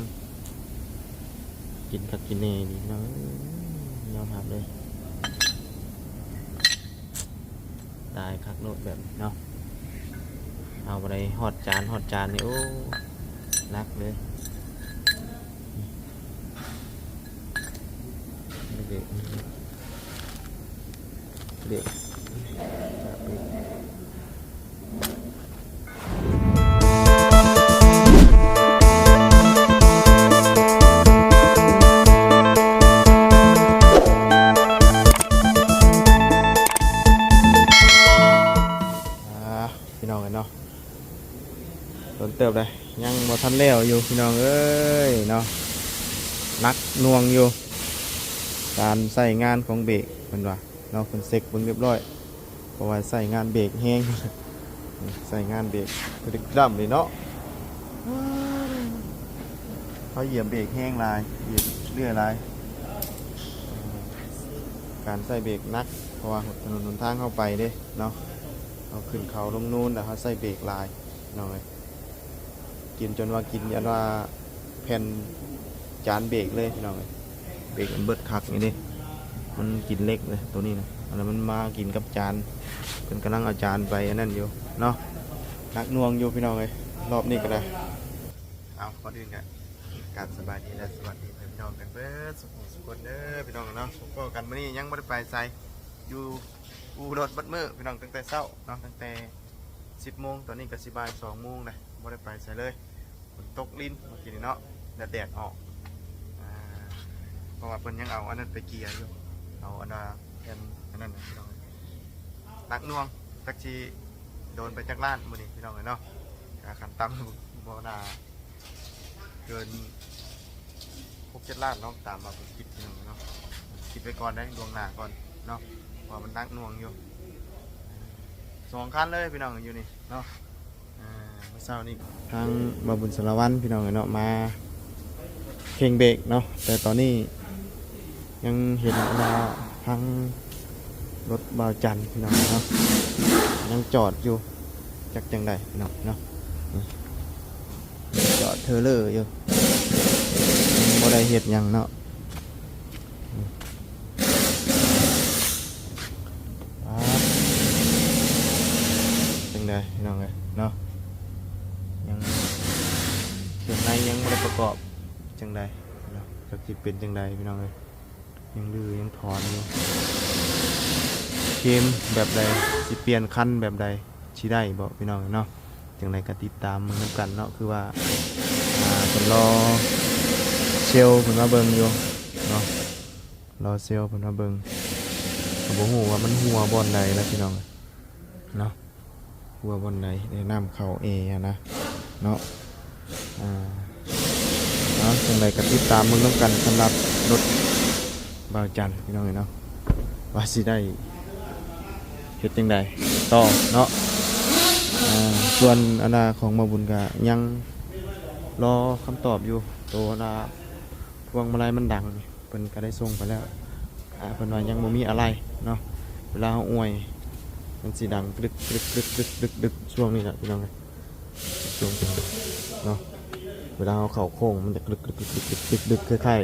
ງ ກິນຄັກກິນແນ່ອີ່ຫຼີເນາະ ຍອມຮັບເລີຍ. ຕາຍຄັກໂລດແບບນີ້ເນາະ ເອົາບໍ່ໄດ້ ຮອດຈານ ຮອດຈານນີ້ ໂອ້ ໜັກເລີຍ. ເດັກ ເດັກ ເດັກ ອ່າ ພີ່ນ້ອງເອີຍເນາະ ດົນເຕີບເດ້ ຍັງບໍ່ທັນແລ້ວຢູ່ພີ່ນ້ອງເອີຍເນາະ. ໜັກໜ່ວງຢູ່ ການໃຊ້ງານຂອງເບກ ເພິ່ນວ່າເນາະ. ເພິ່ນເຊັກເບິ່ງຮຽບຮ້ອຍ ເພາະວ່າໃຊ້ງານເບກແຮງ ໃຊ້ງານເບກກະດິກກະດຳເລີຍເນາະ. ເຮົາຢຽບເບກແຮງຫຼາຍ ຢຽບເລື່ອຍຫຼາຍ ການໃຊ້ເບກໜັກ ເພາະວ່າຖະໜົນຫົນທາງເຮົາໄປເດ້ເນາະ ເຮົາຂຶ້ນເຂົາລົງເນີນ ແລ້ວເຮົາໃຊ້ເບກຫຼາຍພີ່ນ້ອງເອີຍ. ກິນຈົນວ່າ ກິນຈົນວ່າແຜ່ນຈານເບກເລີຍພີ່ນ້ອງເອີຍ. ເບກມັນເບິດຄັກນີ້ເດ້ ມັນກິນເຫຼັກເລີຍໂຕນີ້ນະ. ອັນນັ້ນມັນມາກິນກັບຈານ ເພິ່ນກຳລັງເອົາຈານໄປອັນນັ້ນຢູ່ເນາະ. ໜັກໜ່ວງຢູ່ພີ່ນ້ອງເອີຍ ຮອບນີ້ກໍໄດ້. ເອົາ ກ່ອນອື່ນກໍກາບສະບາຍດີ ແລະ ສະຫວັດດີພີ່ນ້ອງກັນເບິດສຸຂູສຸຄົນເດີພີ່ນ້ອງເນາະ. ພົບພໍ້ກັນມື້ນີ້ຍັງບໍ່ໄດ້ໄປໃສ ຢູ່ອູ່ລົດເບິດມື້ພີ່ນ້ອງ ຕັ້ງແຕ່ເຊົ້າເນາະ ຕັ້ງແຕ່ ສິບໂມງ ຕອນນີ້ກໍຊິບ່າຍສອງໂມງແລ້ວ ບໍ່ໄດ້ໄປໃສເລີຍ. ຝົນຕົກລິນເມື່ອກີ້ນີ້ເນາະ ແດດ ແດດອອກ ອ່າ ເພາະວ່າເພິ່ນຍັງເອົາອັນນັ້ນໄປເກຍຢູ່ ເອົາອັນວ່າແຜ່ນອັນນັ້ນນະພີ່ນ້ອງເອີຍ. ໜັກໜ່ວງ ຈັກຊິໂດນໄປຈັກລ້ານມື້ນີ້ພີ່ນ້ອງເອີຍເນາະ. ກະຂັ້ນຕ່ຳບໍ່ໜ້າ ເກີນຫົກເຈັດລ້ານເນາະ ຕາມວ່າເພິ່ນຄິດພີ່ນ້ອງເນາະ. ຄິດໄວ້ກ່ອນໄດ໋ ລ່ວງໜ້າກ່ອນເນາະ ເພາະວ່າມັນໜັກໜ່ວງຢູ່ ສອງຄັນເລີຍພີ່ນ້ອງ ຢູ່ນີ້ເນາະ. ອ່າ ມື້ເຊົ້ານີ້ທາງບ່າວບຸນສາລະວັນພີ່ນ້ອງເອີຍເນາະ ມາເຄັ່ງເບກເນາະ ແຕ່ຕອນນີ້ຍັງເຫັນວ່າທາງລົດບ່າວຈັນພີ່ນ້ອງເນາະ ຍັງຈອດຢູ່ ຈັກຈັ່ງໃດພີ່ນ້ອງເນາະ. ນີ້ ຈອດເທີເລີຢູ່ ຍັງບໍ່ໄດ້ເຮັດຫຍັງເນາະ. ອ່າ ຈັ່ງໃດພີ່ນ້ອງເອີຍເນາະ ຍັງ ເຄື່ອງໃນຍັງບໍ່ໄດ້ປະກອບ ຈັ່ງໃດເນາະ ຈັກຊິເປັນຈັ່ງໃດພີ່ນ້ອງເອີຍ. ຍັງຮື້ຍັງຖອນຢູ່ ເຄມແບບໃດ ຊິປ່ຽນຄັນແບບໃດ ຊິໄດ້ບໍ່ພີ່ນ້ອງເນາະ. ຈັ່ງໃດກໍຕິດຕາມເບິ່ງນຳກັນເນາະ ຄືວ່າ ອ່າ ເພິ່ນລໍເຊວເພິ່ນມາເບິ່ງຢູ່ເນາະ ລໍເຊວເພິ່ນມາເບິ່ງ ກໍບໍ່ຮູ້ວ່າມັນຮົ່ວບ່ອນໃດລະພີ່ນ້ອງເນາະ. ຮົ່ວບ່ອນໃດ ແລະ ນ້ຳເຂົ້າແອຫັ້ນນະເນາະ. ອ່າ ເອົາ ຈັ່ງໃດກໍຕິດຕາມເບິ່ງນຳກັນ ສຳລັບລົດບ່າວຈັນພີ່ນ້ອງເອີຍເນາະ ວ່າຊິໄດ້ເຮັດຈັ່ງໃດຕໍ່ເນາະ. ອ່າ ສ່ວນອັນນາຂອງບ່າວບຸນກໍຍັງລໍຄຳຕອບຢູ່ ໂຕອັນນາພວງມາໄລມັນດັງ ເພິ່ນກໍໄດ້ສົ່ງໄປແລ້ວ ອ່າ ເພິ່ນວ່າຍັງບໍ່ມີອາໄລ່ເນາະ. ເວລາເຮົາອວຍ ມັນຊິດັງດຶກໆໆໆ ຊ່ວງນີ້ແຫຼະພີ່ນ້ອງເອີຍ ຊ່ວງເນາະ. ເວລາເຮົາເຂົ້າໂຄ້ງ ມັນຈະດຶກໆໆໆ ຄ້າຍ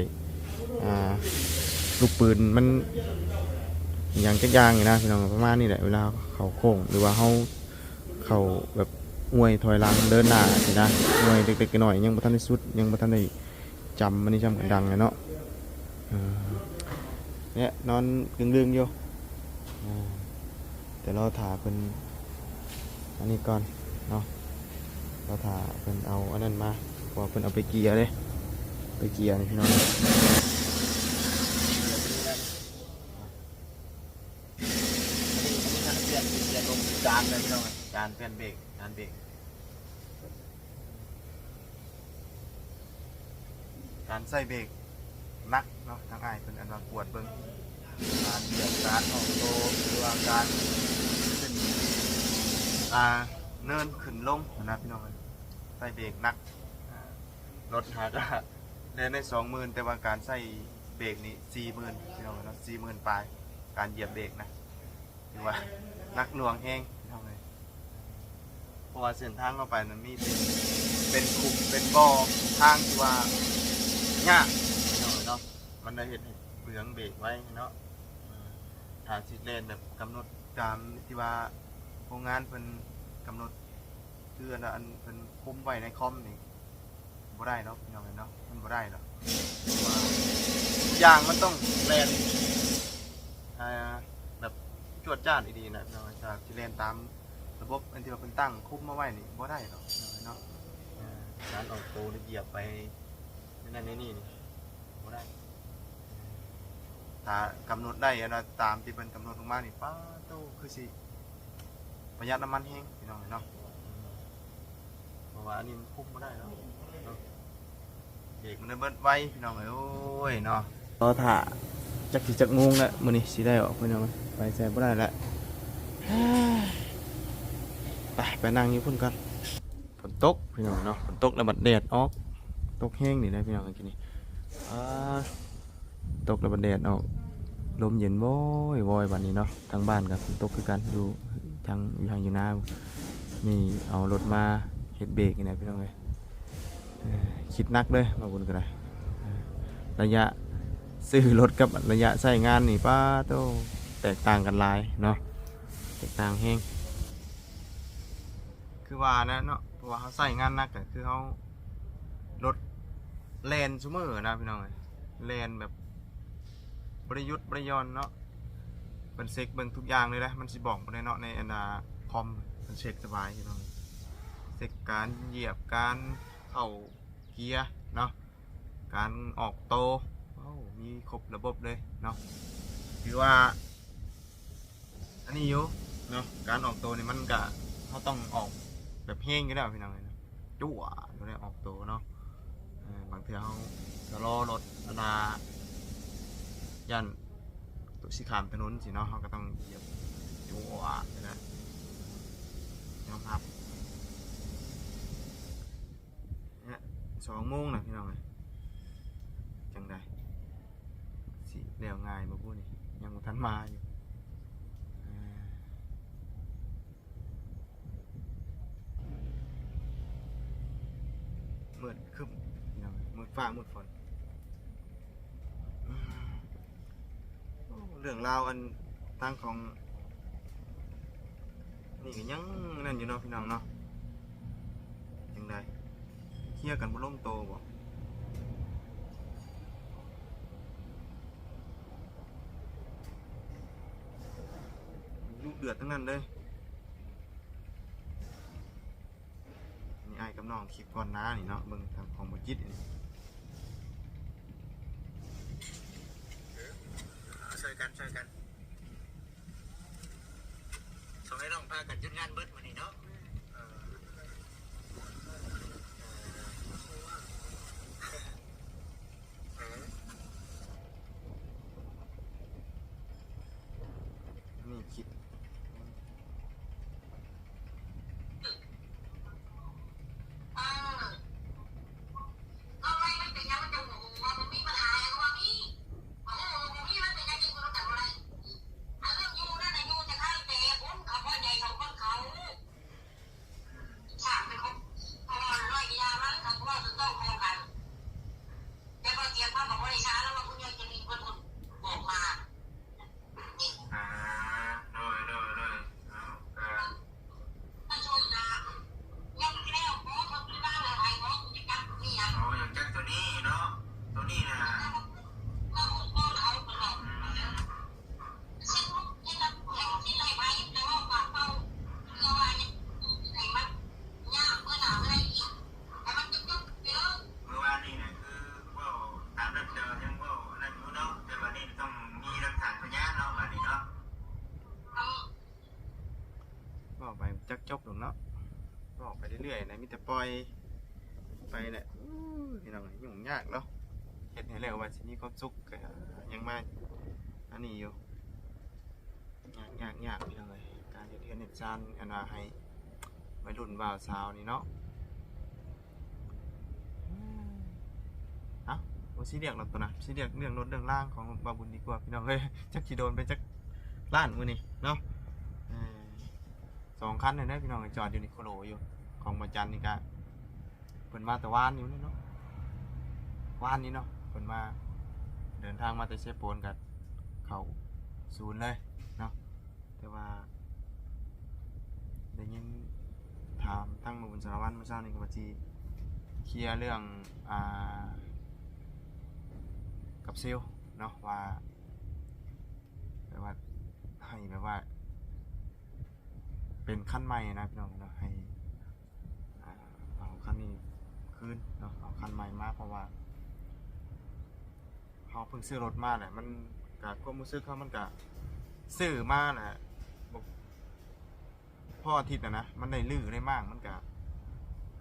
ໆ ອ່າ ລູກປືນມັນຫຍັງຈັກຢ່າງນີ້ນະພີ່ນ້ອງ ປະມານນີ້ແຫຼະ. ເວລາເຮົາເຂົ້າໂຄ້ງ ຫຼືວ່າເຮົາເຂົ້າແບບອວຍຖອຍຫຼັງເດີນໜ້າຊີ້ນະ ອວຍເລັກໆນ້ອຍໆ ຍັງບໍ່ທັນໄດ້ສຸດ ຍັງບໍ່ທັນໄດ້ ຈຳ ອັນນີ້ຈຳກັນດັງແຫຼະເນາະ. ເອີ ແລະ ນອນດຶງໆຢູ່ ເອີ ແຕ່ລໍຖ້າເພິ່ນອັນນີ້ກ່ອນເນາະ ລໍຖ້າເພິ່ນເອົາອັນນັ້ນມາ ເພາະວ່າເພິ່ນເອົາໄປເກຍເດ້ ໄປເກຍນີ້ພີ່ນ້ອງ. ອັນນີ້ ອັນນີ້ມັນປ່ຽນ ປ່ຽນລົງຈານແລ້ວພີ່ນ້ອງ ຈານປ່ຽນເບກ ຈານເບກ. ການໃຊ້ເບກໜັກເນາະ ທາງອ້າຍເພິ່ນອັນວ່າກວດເບິ່ງ ການຢຽບ ການອອກໂຕ ຫຼືວ່າການຂຶ້ນ ອ່າ ເນີນຂຶ້ນລົງຫັ້ນນະພີ່ນ້ອງເອີຍ ໃຊ້ເບກໜັກ. ອ່າ ລົດຫາກະແລ່ນໄດ້ສອງໝື່ນ ແຕ່ວ່າການໃຊ້ເບກນີ້ສີ່ໝື່ນພີ່ນ້ອງເນາະ ສີ່ໝື່ນປາຍ ການຢຽບເບກນະ ຖືວ່າໜັກໜ່ວງແຮງພີ່ນ້ອງເອີຍ. ເພາະວ່າເສັ້ນທາງເຮົາໄປນັ້ນມີແຕ່ ເປັນຂຸມເປັນບໍ່ ທາງທີ່ວ່າຍາກ ເນາະ ມັນໄດ້ເຮັດໃຫ້ເບຣກໄວ້ເນາະ. ເອີ ຖ້າຊິແລ່ນແບບກຳນົດຕາມທີ່ວ່າໂຮງງານເພິ່ນກຳນົດ ຄືອັນ ອັນເພິ່ນຄຸມໄວ້ໃນຄອມນີ້ ບໍ່ໄດ້ດອກ ພີ່ນ້ອງເອີຍເນາະ ມັນບໍ່ໄດ້ດອກ ເພາະວ່າທຸກຢ່າງມັນຕ້ອງແລ່ນ ອ່າ ແບບຈວດຈ້າດອີ່ຫຼີນະ ພີ່ນ້ອງເອີຍ. ຖ້າຊິແລ່ນຕາມລະບົບອັນທີ່ວ່າເພິ່ນຕັ້ງຄຸມມາໄວ້ນີ້ ບໍ່ໄດ້ດອກ ພີ່ນ້ອງເອີຍເນາະ. ເອີ ການອອກໂຕນີ້ ຢຽບໄປໃນນັ້ນໃນນີ້ນີ້ ບໍ່ໄດ້. ຖ້າກຳນົດໄດ້ອັນວ່າຕາມທີ່ເພິ່ນກຳນົດລົງມານີ້ ປາໂຕ ຄືຊິປະຢັດນ້ຳມັນແຮງ ພີ່ນ້ອງເອີຍເນາະ. ເພາະວ່າອັນນີ້ມັນຄຸມບໍ່ໄດ້ແລ້ວເນາະ ເບຣກມັນໄດ້ເບິດໄວ ພີ່ນ້ອງເອີຍ. ໂອ້ຍເນາະ ລໍຖ້າ ຈັກຊິຈັກໂມງແລ້ວ ມື້ນີ້ຊິໄດ້ອອກ ພີ່ນ້ອງເອີຍ ໄປໃສບໍ່ໄດ້ແລ້ວ. ໄປ ໄປນັ່ງຢູ່ພຸ້ນກ່ອນ. ຝົນຕົກ ພີ່ນ້ອງເນາະ ຝົນຕົກແລ້ວບັດແດດອອກ ຕົກແຮງນີ້ນະ ພີ່ນ້ອງ ມື້ກີ້ນີ້ ອາ ຕົກແລ້ວບັດແດດອອກ ລົມເຢັນໂວຍວອຍບາດນີ້ເນາະ. ທາງບ້ານກໍຝົນຕົກຄືກັນ ຢູ່ທາງ ຢູ່ໄຮ່ຢູ່ນາ ນີ້ເອົາລົດມາເຮັດເບຣກນີ້ນະ ພີ່ນ້ອງເອີຍ. ເອີ ຄິດໜັກເລີຍ ມາບຸນກໍໄດ້ ເອີ ໄລຍະຊື້ລົດກັບໄລຍະໃຊ້ງານນີ້ ປາໂຕ ແຕກຕ່າງກັນຫຼາຍເນາະ ແຕກຕ່າງແຮງ. ຄືວ່າແຫຼະເນາະ ເພາະວ່າເຮົາໃຊ້ງານໜັກ ກໍຄືເຮົາ ລົດແລ່ນຊຸມື້ນະ ພີ່ນ້ອງເອີຍ ແລ່ນແບບບໍ່ໄດ້ຢຸດບໍ່ໄດ້ຢ່ອນເນາະ. ເພິ່ນເຊັກເບິ່ງທຸກຢ່າງເລີຍນະ ມັນຊິບອກໝົດເລີຍເນາະ ໃນອັນນາຄອມ ເພິ່ນເຊັກສະບາຍ ພີ່ນ້ອງ ເຊັກການຢຽບ ການເຂົ້າເກຍເນາະ ການອອກໂຕ ໂອ້ ມີຄົບລະບົບເລີຍເນາະ. ຖືວ່າ ອັນນີ້ຢູ່ເນາະ ການອອກໂຕນີ້ມັນກະ ເຮົາຕ້ອງອອກແບບແຮງຢູ່ແລ້ວ ພີ່ນ້ອງເອີຍ ຈົວດຢູ່ແລ້ວອອກໂຕເນາະ. ເອີ ບາງເທື່ອເຮົາຊະລໍລົດ ອັນນາ ຢ້ານໂຕຊິຂ້າມຖະໜົນຊີ້ເນາະ ເຮົາກໍຕ້ອງຢຽບຈົວດນີ້ແຫຼະ ຍອມຮັບ. ເນຍ ສອງໂມງແລ້ວ ພີ່ນ້ອງເອີຍ ຈັ່ງໃດ ຊິແລ້ວງ່າຍບໍ່ບຸນີ້ ຍັງບໍ່ທັນມາຢູ່. ເອີ ມືດຄຶ້ມ ພີ່ນ້ອງເອີຍ ມືດຟ້າມືດຝົນ. ໂອ້ ເລື່ອງລາວອັນທາງຂອງນີ້ກໍຍັງນັ້ນຢູ່ເນາະ ພີ່ນ້ອງເນາະ. ຈັ່ງໃດ ເຄຍກັນບໍ່ລົງໂຕບໍ່? ດຸເດືອດທັງນັ້ນເລີຍ. ອັນນີ້ອ້າຍກັບນ້ອງຄລິບກ່ອນໜ້ານີ້ເນາະ ເບິ່ງທາງຂອງບໍ່ຈິດນີ້ ເອີ ຊ່ອຍກັນ ຊ່ອຍກັນ ສອງອ້າຍນ້ອງພາກັນຢຸດງານເບິດມື້ນີ້ເນາະ. ເອີ ເອີ ເອີ ນີ້ຄິດ ອ່າ ໂດຍ ໂດຍ ໂດຍ ເອົາ ກໍ ໂອ້ ຢາກຈັກໂຕນີ້ເນາະ ໂຕນີ້ນະ ອືມ ມື້ວານນີ້ນະ ຄືເວົ້າຕາມນັ້ນ ເຈົ້າຍັງເວົ້ານັ້ນຢູ່ເນາະ ແຕ່ບາດນີ້ຕ້ອງມີຫຼັກຖານພະຍານເນາະ ບາດນີ້ເນາະ. ເວົ້າໄປຈັກຈົບດອກເນາະ ເວົ້າໄປເລື້ອຍໆນະ ມີແຕ່ປ່ອຍໄປແຫຼະ. ໂອ້ຍ ພີ່ນ້ອງເອີຍ ຫຍຸ້ງຍາກເນາະ ເຮັດໃຫ້ແລ້ວວ່າຊິມີຄວາມສຸກ ກໍຍັງມາອັນນີ້ຢູ່. ຍາກ ຍາກ ຍາກ ພີ່ນ້ອງເອີຍ ການເຮັດເຮືອນເຮັດຊານ ອັນວ່າໃຫ້ໄວລຸ້ນບ່າວສາວນີ້ເນາະ. ເອົ້າ ບໍ່ຊິລຽກດອກໂຕນະ ຊິລຽກເລື່ອງລົດເລື່ອງລາງຂອງບ່າວບຸນດີກວ່າ ພີ່ນ້ອງເອີຍ. ຈັກຊິໂດນໄປຈັກລ້ານມື້ນີ້ເນາະ. ເອີ ສອງຄັນແລ້ວເດີ ພີ່ນ້ອງເອີຍ ຈອດຢູ່ນີ້ໂຄໂລຢູ່ ຂອງບ່າວຈັນນີ້ກະ ເພິ່ນມາແຕ່ວານນີ້ເນາະ ວານນີ້ເນາະ ເພິ່ນມາ ເດີນທາງມາແຕ່ເຊໂປນ ກໍເຂົ້າສູນເລີຍເນາະ. ແຕ່ວ່າໄດ້ຍິນຖາມທາງໝູ່ບຸນສາລະວັນມື້ເຊົ້ານີ້ ກໍວ່າຊິເຄລຍເລື່ອງ ອ່າ ກັບເຊວເນາະ ວ່າ ແບບວ່າ ໃຫ້ແບບວ່າ ເປັນຄັນໃໝ່ນະພີ່ນ້ອງເນາະ ໃຫ້ ອ່າ ເອົາຄັນນີ້ຄືນເນາະ ເອົາຄັນໃໝ່ມາ ເພາະວ່າເຮົາເພິ່ງຊື້ລົດມາແຫຼະ ມັນກະ ຄວາມຮູ້ສຶກເຮົາ ມັນກະຊື້ມາແຫຼະ ບໍ່ ພໍອາທິດນະນະ ມັນໄດ້ຮື້ໄດ້ມ້າງ ມັນກະ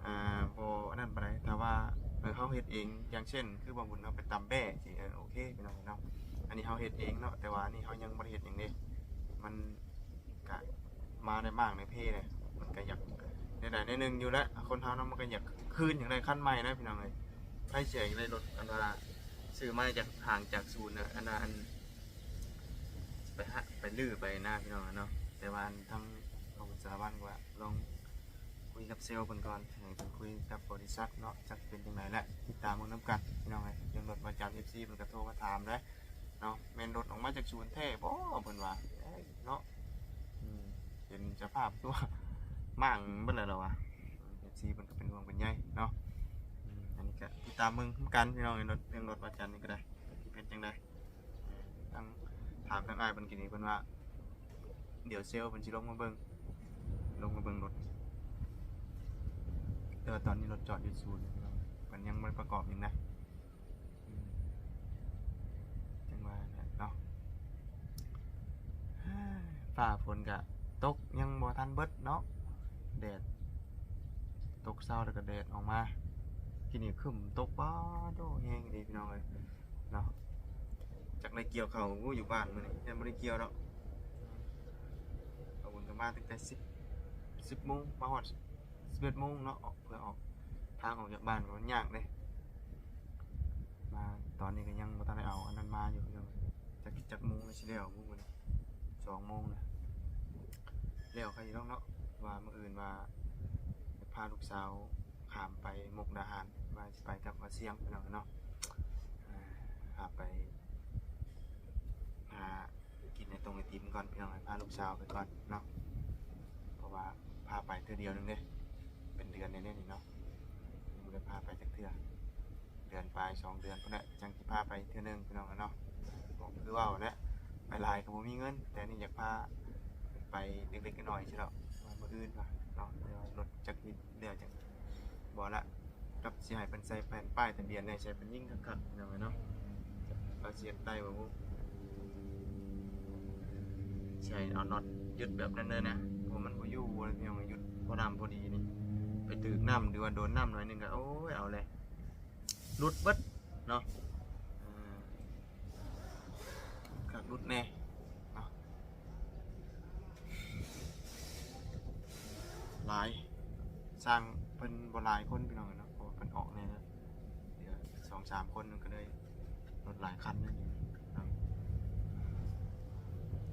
ອ່າ ບໍ່ອັນນັ້ນປານໃດ. ຖ້າວ່າ ເອີ ເຮົາເຮັດເອງ ຢ່າງເຊັ່ນ ຄືບ່າວບຸນເຮົາໄປຕຳແບ້ຊີ້ ເອີ ໂອເຄ ພີ່ນ້ອງເນາະ ອັນນີ້ເຮົາເຮັດເອງເນາະ ແຕ່ວ່າອັນນີ້ເຮົາຍັງບໍ່ໄດ້ເຮັດຫຍັງເດ້ ມັນກະມາໄດ້ມ້າງໄດ້ເພເດ້ ມັນກະຢາກ ແນວໃດແນວໜຶ່ງຢູ່ແຫຼະ ຄົນເຮົາເນາະ ມັນກະຢາກຄືນ ຢາກໄດ້ຄັນໃໝ່ນະພີ່ນ້ອງເອີຍ. ໃຜຊິຢາກໄດ້ລົດ ອັນວ່າຊື້ມາຈາກຫ້າງຈາກສູນນະ ອັນວ່າ ອັນ ໄປຫາ ໄປຮື້ໄປນະພີ່ນ້ອງເນາະ. ແຕ່ວ່າອັນທາງຂອງສາລະວັນວ່າລອງຄຸຍກັບເຊວເພິ່ນກ່ອນ ໃຫ້ເພິ່ນຄຸຍກັບບໍລິສັດເນາະ ຈັກເປັນຈັ່ງໃດແຫຼະ ຕິດຕາມເບິ່ງນຳກັນພີ່ນ້ອງເອີຍ. ເລື່ອງລົດວາຈັນ ເອັຟຊີ ເພິ່ນກໍໂທມາຖາມແຫຼະເນາະ ແມ່ນລົດອອກມາຈາກສູນແທ້ບໍ່ ເພິ່ນວ່າເນາະ. ອືມ ເຫັນສະພາບຕົວມ້າງເບິດແລ້ວລະວ່າ ເອັຟຊີ ເພິ່ນກໍເປັນຫ່ວງເປັນໃຍເນາະ. ອືມ ອັນນີ້ກໍຕິດຕາມເບິ່ງນຳກັນພີ່ນ້ອງເອີຍ ເລື່ອງລົດວາຈັນນີ້ກໍໄດ້ ຊິເປັນຈັ່ງໃດ. ທາງ ຖາມທາງອ້າຍເພິ່ນກີ້ນີ້ ເພິ່ນວ່າ ດຽວເຊວເພິ່ນຊິລົງມາເບິ່ງ ລົງມາເບິ່ງລົດ ແຕ່ວ່າຕອນນີ້ລົດຈອດຢູ່ສູນ ເພິ່ນຍັງບໍ່ໄດ້ປະກອບຫຍັງນະ. ອືມ ຈັ່ງວ່າແຫຼະເນາະ ຟ້າຝົນກະຕົກຍັງບໍ່ທັນເບິດເນາະ ແດດຕົກເຊົ້າແລ້ວກະແດດອອກມາ ກີ້ນີ້ຄຶ້ມຕົກ ປາດໂທ້ ແຮງອີ່ຫຼີພີ່ນ້ອງເອີຍ. ເນາະ ຈັກໄດ້ກ່ຽວເຂົ້າບໍ່ຢູ່ບ້ານມື້ນີ້ ຍັງບໍ່ໄດ້ກ່ຽວດອກ. ບ່າວບຸນກໍມາຕັ້ງແຕ່ສິບ ສິບໂມງ ມາຮອດສິບເອັດໂມງເນາະ ອອກ ເພື່ອອອກ ທາງອອກຈາກບ້ານກໍມັນຍາກເດ້. ມາຕອນນີ້ກໍຍັງບໍ່ທັນໄດ້ເອົາອັນນັ້ນມາຢູ່ ພີ່ນ້ອງ ຈັກ ຈັກໂມງແລ້ວຊິແລ້ວ ມື້ນີ້ສອງໂມງນະ ແລ້ວໃຄຢູ່ດອກເນາະ. ວ່າມື້ອື່ນວ່າຈະພາລູກສາວ ຂ້າມໄປມຸກດາຫານ ວ່າຊິໄປກັບອາຊຽງ ພີ່ນ້ອງເນາະ ອ່າ ພາໄປຫາກິນໄອຕົງໄອຕິມກ່ອນ ພີ່ນ້ອງ ພາລູກສາວໄປກ່ອນເນາະ ເພາະວ່າພາໄປເທື່ອດຽວໜຶ່ງເດ້ ເປັນເດືອນແລ້ວເດ້ນີ້ເນາະ ຍັງບໍ່ໄດ້ພາໄປຈັກເທື່ອ ເດືອນປາຍ ສອງເດືອນພຸ້ນແຫຼະ ຈັ່ງຊິພາໄປເທື່ອໜຶ່ງ ພີ່ນ້ອງເນາະ. ກໍຄືເວົ້າແຫຼະ ໄປຫຼາຍກໍບໍ່ມີເງິນ ແຕ່ນີ້ຢາກພາໄປເລັກໆນ້ອຍໆ ຊິເນາະ ມື້ອື່ນວ່າເນາະ ແຕ່ວ່າລົດຈັກ ແລ້ວຈັ່ງບໍ່ລະ ກັບຊິໃຫ້ເພິ່ນໃສ່ແຜ່ນປ້າຍທະບຽນແດ່ ໃສ່ເພິ່ນຍິງຄັກໆ ພີ່ນ້ອງເອີຍເນາະ. ວ່າຊິເຮັດໄດ້ບໍ່ບຸ ໃສ່ເອົານັອດຍຶດແບບນັ້ນເລີຍນະ ເພາະມັນບໍ່ຢູ່ເລີຍ ພີ່ນ້ອງ ຍຶດພໍນ້ຳພໍດີນີ້ ໄປຖືກນ້ຳ ຫຼືວ່າໂດນນ້ຳໜ້ອຍໜຶ່ງກໍ ໂອ້ຍ ເອົາແຫຼະ ຫຼຸດເບິດເນາະ. ອ່າ ຄັກຫຼຸດແດ່ເນາະ ຫຼາຍ ຊ່າງເພິ່ນບໍ່ຫຼາຍຄົນ ພີ່ນ້ອງເນາະ ເພາະວ່າເພິ່ນອອກແດ່ ເຫຼືອສອງສາມຄົນ ມັນກໍເລີຍລົດຫຼາຍຄັນນັ້ນຢູ່ເນາະ.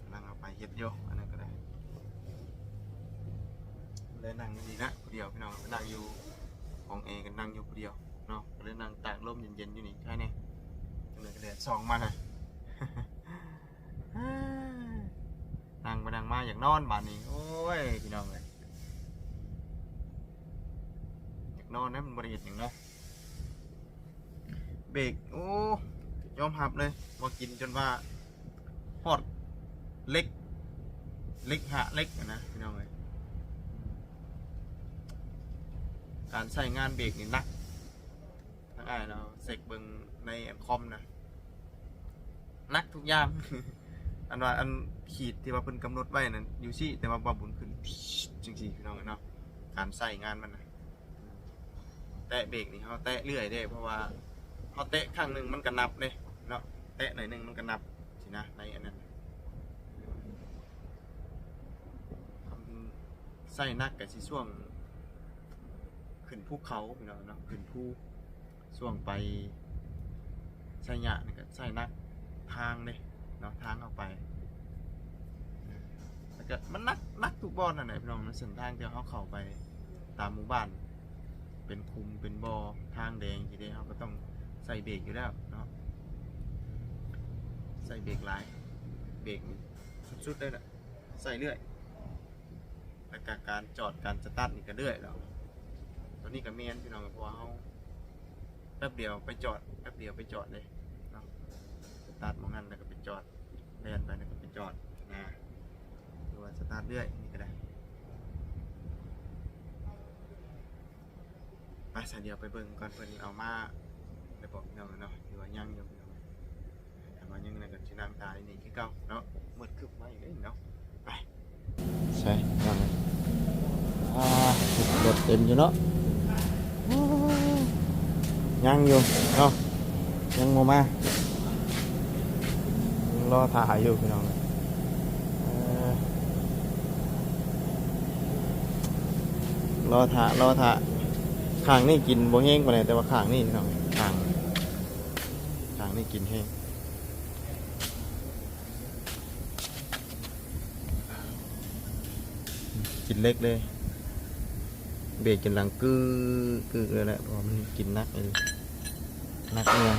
ກຳລັງເອົາໄປເຮັດຢູ່ ອັນນັ້ນກໍໄດ້ ເລີຍນັ່ງຢູ່ນີ້ລະຜູ້ດຽວ ພີ່ນ້ອງ ໄປນັ່ງຢູ່ຫ້ອງແອ ກໍນັ່ງຢູ່ຜູ້ດຽວເນາະ ກໍເລີຍນັ່ງຕາກລົມເຢັນໆຢູ່ນີ້ ໃຄແດ່ ຈັ່ງໃດກໍແດດສ່ອງມາ ນັ່ງໄປນັ່ງມາຢາກນອນບາດນີ້ ໂອ້ຍ ພີ່ນ້ອງເອີຍ ຢາກນອນແດ່ ມັນບໍ່ໄດ້ເຮັດຫຍັງເນາະ. ເບກ ໂອ້ ຍອມຮັບເລີຍວ່າກິນຈົນວ່າຮອດເຫຼັກ ເຫຼັກຫາເຫຼັກຫັ້ນນະ ພີ່ນ້ອງເອີຍ. ການໃຊ້ງານເບກນີ້ໜັກ ທາງອ້າຍລາວເຊັກເບິ່ງໃນອັນຄອມນະ ໜັກທຸກຢ່າງ ອັນວ່າອັນຂີດທີ່ວ່າເພິ່ນກຳນົດໄວ້ນັ້ນຢູ່ຊີ້ ແຕ່ວ່າບ່າວບຸນຂຶ້ນຈັ່ງຊີ້ ພີ່ນ້ອງເອີຍເນາະ. ການໃຊ້ງານມັນນະ ແຕະເບກນີ້ເຮົາແຕະເລື້ອຍເດ້ ເພາະວ່າເຮົາແຕະຄັ້ງໜຶ່ງມັນກໍນັບເດ້ເນາະ ແຕະໜ້ອຍໜຶ່ງມັນກໍນັບຊີ້ນະ ໃນອັນນັ້ນ ໃຊ້ໜັກກໍຊິຊ່ວງຂຶ້ນພູເຂົາ ພີ່ນ້ອງເນາະ ຂຶ້ນພູ ຊ່ວງໄປໄຊຍະນີ້ກໍໃຊ້ໜັກທາງເດ້ເນາະ ທາງເຮົາໄປ ແລ້ວກໍມັນໜັກ ໜັກທຸກບ່ອນຫັ້ນແຫຼະ ພີ່ນ້ອງ ໃນເສັ້ນທາງທີ່ເຮົາເຂົ້າໄປຕາມໝູ່ບ້ານ ເປັນຂຸມເປັນບໍ່ທາງແດງຊີ້ເດ້ ເຮົາກໍຕ້ອງໃສ່ເບຣກຢູ່ແລ້ວເນາະ ໃສ່ເບຣກຫຼາຍ ເບຣກສຸດໆເລີຍລະ ໃສ່ເລື້ອຍ ແລ້ວກະການຈອດການສະຕາດນີ້ກໍເລື້ອຍແລ້ວ ຕົວນີ້ກໍແມ່ນພີ່ນ້ອງ ເພາະວ່າເຮົາແປັບດຽວໄປຈອດ ແປັບດຽວໄປຈອດເດ້ເນາະ ສະຕາດໝ່ອງນັ້ນແລ້ວກໍໄປຈອດ ແລ່ນໄປແລ້ວກໍໄປຈອດນະ ຫຼືວ່າສະຕາດເລື້ອຍນີ້ກໍໄດ້. ໄປ ສະ ດຽວໄປເບິ່ງກ່ອນ ເພິ່ນເອົາມາແລ້ວບໍ່ພີ່ນ້ອງເນາະ ຫຼືວ່າຍັງຢູ່ພີ່ນ້ອງ ຖ້າວ່າຍັງນັ້ນກໍຊິນັ່ງຖ້າຢູ່ນີ້ຄືເກົ່າເນາະ ມືດຄຶບມາອີກເດ້ເນາະ ໄປ ໃສ່ ວ່າໄງ ອ່າ ລົດເຕັມຢູ່ເນາະ ຍັງຢູ່ເນາະ ຍັງບໍ່ມາ ລໍຖ້າຢູ່ພີ່ນ້ອງ ເອີ ລໍຖ້າ ລໍຖ້າ ຂ້າງນີ້ກິນບໍ່ແຮງປານໃດ ແຕ່ວ່າຂ້າງນີ້ພີ່ນ້ອງ ຂ້າງ ຂ້າງນີ້ກິນແຮງ ກິນເຫຼັກເລີຍ ເບຣກຈົນຫຼັງກຶກໆເລີຍແຫຼະ ເພາະວ່າມັນກິນໜັກອີ່ຫຼີ ໜັກໜ່ວງ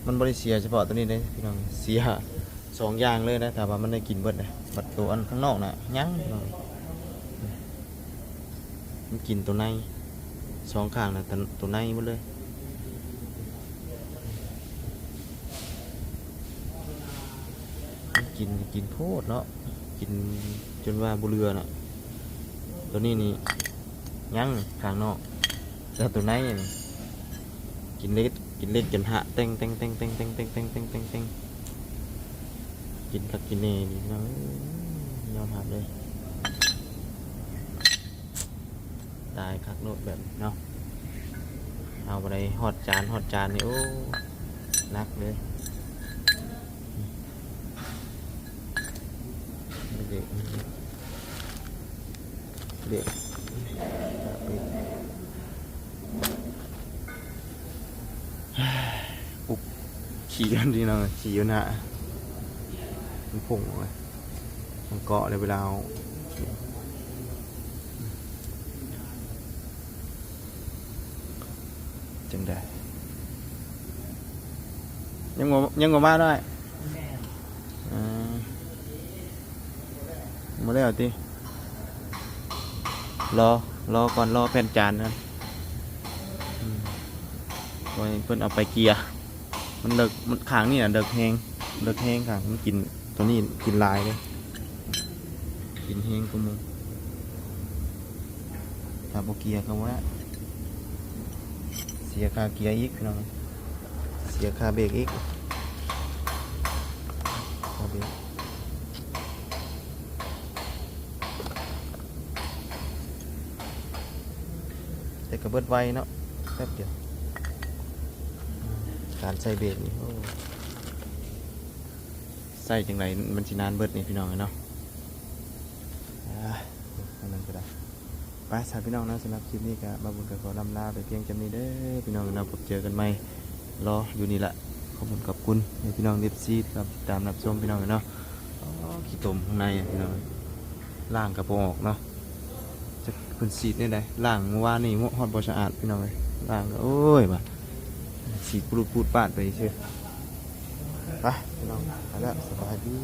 ມັນບໍ່ໄດ້ເສຍສະເພາະຕົວນີ້ເດ້ພີ່ນ້ອງ ເສຍ ສອງຢ່າງເລີຍນະ ຖ້າວ່າມັນໄດ້ກິນເບິດນະ ບັດໂຕອັນຂ້າງນອກນະຍັງ ມັນກິນໂຕໃນ ສອງຂ້າງນະ ໂຕໃນໝົດເລີຍ ມັນກິນ ກິນໂພດເນາະ ກິນຈົນວ່າບໍ່ເຫຼືອນະ ໂຕນີ້ນີ້ຍັງຂ້າງນອກ ແຕ່ໂຕໃນນີ້ ກິນເຫຼັກ ກິນເຫຼັກຈົນຫະແຕ່ງໆ ກິນຄັກກິນແນ່ນີ້ພີ່ນ້ອງເອີຍ ຍອມຮັບເລີຍ ຕາຍຄັກໂລດແບບນີ້ເນາະ ເອົາບໍ່ໄດ້ຮອດຈານ ຮອດຈານນີ້ ໂອ້ ໜັກເລີຍ ເດັກ ເດັກ ອຸບ ຂີ້ມັນພີ່ນ້ອງ ຂີ້ຢູ່ໜ້າ ມັນພົ່ງອອກມາ ມັນເກາະເລີຍເວລາເຮົາ ຈັ່ງໃດ ຍັງບໍ່ ຍັງບໍ່ມານ້ອຍ ເອີ ບໍ່ແລ້ວຕິ ລໍ ລໍກ່ອນ ລໍແຜ່ນຈານກ່ອນ ອືມ ໂອ້ຍ ເພິ່ນເອົາໄປເກຍ ມັນເລິກ ມັນ ຂ້າງນີ້ນະເລິກແຮງ ເລິກແຮງ ຂ້າງ ມັນກິນ ໂຕນີ້ກິນຫຼາຍເດ້ ກິນແຮງກວ່າໝູ່ ຖ້າບໍ່ເກຍກໍບໍ່ໄດ້ ເສຍຄ່າເກຍອີກພີ່ນ້ອງ ເສຍຄ່າເບຣກອີກ ຄ່າເບຣກ ແຕ່ກໍເບິດໄວເນາະ ແປັບດຽວ ການໃສ່ເບຣກນີ້ ໂອ້ ໃສ່ຈັ່ງໃດມັນຊິນານເບິດນີ້ພີ່ນ້ອງເອີຍເນາະ ອ່າ ອັນນັ້ນກໍໄດ້ ໄປຊະພີ່ນ້ອງເນາະ ສຳລັບຄລິບນີ້ກໍບ່າວບຸນກໍຂໍລ່ຳລາໄປພຽງສ່ຳນີ້ເດີພີ່ນ້ອງເນາະ ພົບເຈີກັນໃໝ່ ລໍຢູ່ນີ້ລະ ຂອບຄຸນຂອບຄຸນໃຫ້ພີ່ນ້ອງເອັຟຊີທີ່ເຂົ້າມາຕິດຕາມຮັບຊົມພີ່ນ້ອງເນາະ ອໍ ຂີ້ຕົມຂ້າງໃນພີ່ນ້ອງ ລ້າງກໍບໍ່ອອກເນາະ ຈັກເພິ່ນສີດແນວໃດ ລ້າງມື້ວານນີ້ຮອດບໍ່ສະອາດພີ່ນ້ອງເອີຍ ລ້າງກໍ ໂອ້ຍ ວ່າ ສີດປູດໆປາດໄປຊື່ ໄປພີ່ນ້ອງ ໄປແລ້ວ ສະບາຍດີ.